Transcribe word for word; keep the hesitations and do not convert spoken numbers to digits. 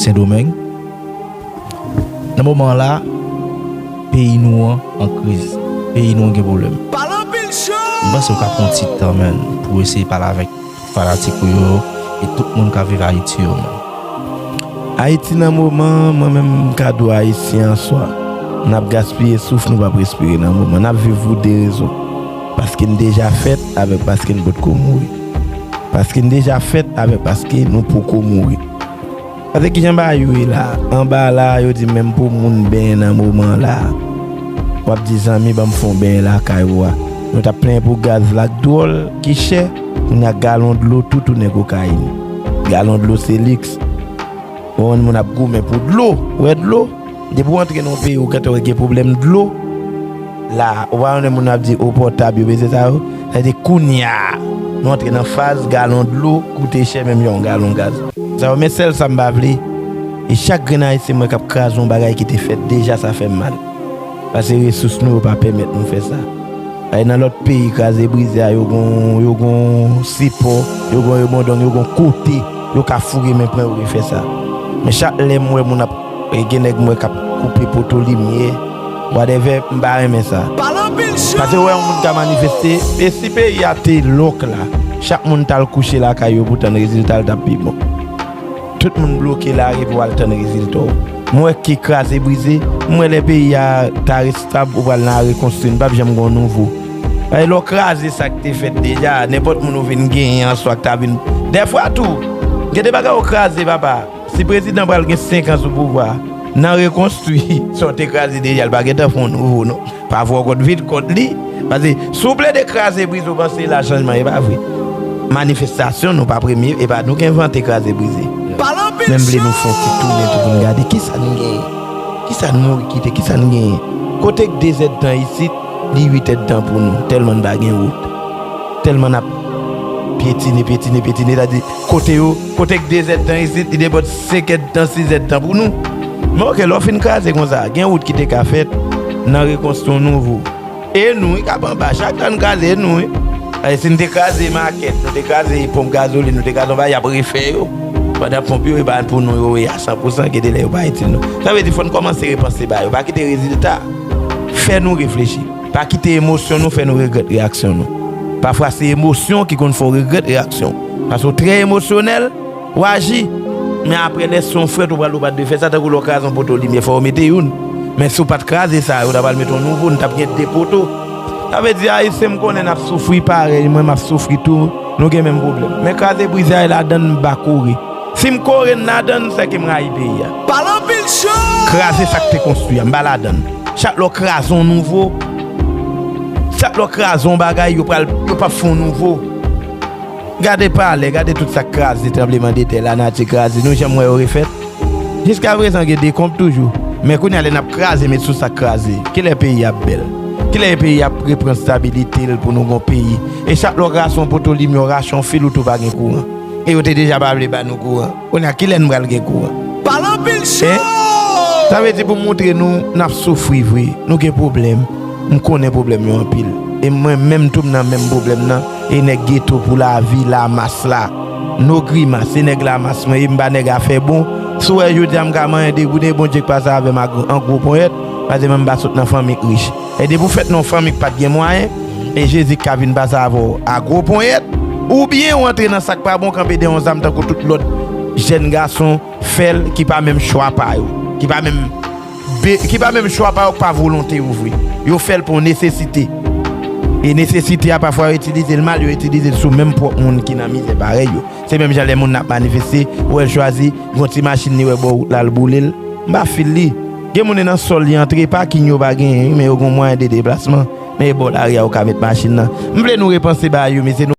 Sendomeng. Nan moman la, peyi nou an an kriz. Peyi nou an gen pwoblèm. Pale anpil cho! M panse w ka pran yon ti tan, menn, pou w eseye pale avèk fanatik ou yo e tout moun k ap viv Ayiti yo, menn. Ayiti nan moman, mwen menm m ka di w Ayisyen an swa, n ap gaspiye souf, nou p ap respire nan moman. N ap viv pou de rezon. Paske n deja fèt avèk paske n potko mouri. Paske n deja fèt avèk paske nou poko mouri. Paske kijan bagay yo ye la? Anba la, yo di menm pou moun benyen nan moman la. W ap di, "Zanmi, ban m fè yon benyen lakay ou a." Nou t ap plenyen pou gaz la k dwòl, ki chè. Kounye a, galon dlo tou tounen kokayin. Galon dlo se liks. Ou konn moun ap goumen pou dlo. Ou wè dlo? Depi w antre nan yon peyi, ou gentan wè gen pwoblèm dlo. La, ou pa wè moun ap di eau potable, yo bezwen sa yo. Sa vle di kounye a, nou antre nan faz galon dlo koute chè menm jan yon galon gaz. Sa yo, men sèl sa m pa vle. E chak grenn Ayisyen m wè k ap kraze yon bagay ki te fèt deja, sa fè m mal. Paske resous nou yo pa pèmèt nou fè sa. Ay, nan lòt peyi kraze brize a, yo gon, yo gon sipò, yo gon rebondong, yo gon kote yo ka foure men pran yo refè sa. Men chak lè m wè moun ap, e, gen nèg m wè k ap koupe poto limyè, whatever, m pa renmen sa. Pale anpil cho! Paske wè yon moun ka manifeste, e si peyi a te lòk la, chak moun t al kouche lakay yo pou tann rezilta l t ap pi bon. Tout moun bloke lari pou al tann rezilta w. M wè ke kraze brize, m wè lè peyi a ta restab, ou pral nan rekonstwi, n p ap janm gon nouvo. Paske lè w kraze sa k te fèt deja, nenpòt moun ou vin genyen an swa k ta vin. Dèfwa tou, gen de bagay ou kraze, papa. Si prezidan pral gen senk an sou pouvwa, nan rekonstwi, sa w te kraze deja, l pa gentan fè yon nouvo, non. Pa fè w kont vit kont li. Paske, si w plede kraze brize, ou panse la chanjman, e pa vre. Manifestasyon, nou pa premye, e pa nou ki envante kraze brize. Pale anpil cho! Men m vle nou fè yon ti tounen tou pou n gade kisa n genyen. Kisa n mouri kite, kisa n genyen. Kote k de zèdtan isit, li uit èdtan pou nou, tèlman n pa gen wout. Tèlman n ap pyetine, pyetine, pyetine, sa di, kote yo, kote k de zèdtan isit, li de bò senk èdtan, sis èdtan pou nou. Men oke, lè w fin kraze konsa, gen wout ki te ka fèt nan rekonstwi yon nouvo. E nou, wi, k ap anba, chak tan n kraze, e nou, wi. E si n te kraze makèt, nou te kraze ponp gazolin, nou te kraze anba, y ap refè yo. Pandan ponp yo, e pa pou nou yo ye a san pou san, gen de lè yo pa itil nou. Sa vle di, fò n kòmanse repanse bagay yo. Pa kite rezilta fè nou reflechi. Pa kite emosyon nou fè nou regrèt reyaksyon nou. Pafwa, se emosyon ki konn fè w regrèt reyaksyon. Paske w trè emosyonèl, w aji. Men apre, lè se yon frèt ou pral, ou pa t dwe fè sa, tankou lè w kraze yon poto limyè, fò yo mete youn. Men si w pa t kraze sa, yo ta pral mete yon nouvo, n t ap gen de poto. Sa vle di, Ayisyen, m konnen n ap soufri parèy, mwen m ap soufri tou, nou gen menm pwoblèm. Men kraze brize a, e ladann m pa kore. Si m kore n ladann, se ke m rayi peyi a. Pale anpil cho! Kraze sa k te konstwi a, m pa ladann. Chak lè w kraze yon nouvo, chak lè w kraze yon bagay, yo pral, yo p ap fè yon nouvo. Gade palè, gade tout sa k kraze, tranblemanntè, lanati kraze, nou janm wè yo refèt? Jiskaprezan gen dekonb toujou. Men kounye a lè n ap kraze, met sou sa k kraze, kilè peyi a ap bèl? Kilè peyi a ap reprann stabilite l pou nou gon peyi? E chak lè w kraze yon poto limyè, w rache yon fil, ou tou pa gen kouran. E yo te deja pa vle ba nou kouran. Kounye a, kilè n pral gen kouran? Pale anpil cho! Sa vle di pou moutre nou, n ap soufri vre. Nou gen pwoblèm. M konnen pwoblèm yo anpil. E mwen menm tou, m nan menm pwoblèm nan. E nèg geto pou lavi, lamas la. No grimas, se nèg lamas mwen ye, m pa nèg afè bon. Si w wè jodi a m ka manyen debout, e Bondye k pase avè m ak, an gwo ponyèt, paske mwen m pa sot nan fanmi k rich. E depi w fèt nan yon fanmi k pa t gen mwayen, e Jezi k ka vin pase avè w a gwo ponyèt, oubyen w antre nan sa k pa bon, kanpe dèyè yon zam tankou tout lòt jèn gason fè l, ki pa menm chwa pa yo, ki pa menm be-, ki pa menm chwa pa yo, k pa volonte yo vre. Yo fè l pou yon nesesite. E nesesite a, pafwa, yo itilize l mal, yo itilize l sou menm pwòp moun ki nan mizè parèy yo. Se menm jan lè moun ap manifeste, ou wè l chwazi, gon ti machin li wè bò wout la, l boule l. M pa fil li. Gen moun nan sòl li antre, pakin yo pa genyen, men yo gon mwayen de deplasman. Men e bò lari a ou ka met machin nan. M vle nou repanse bagay yo, mesye, nou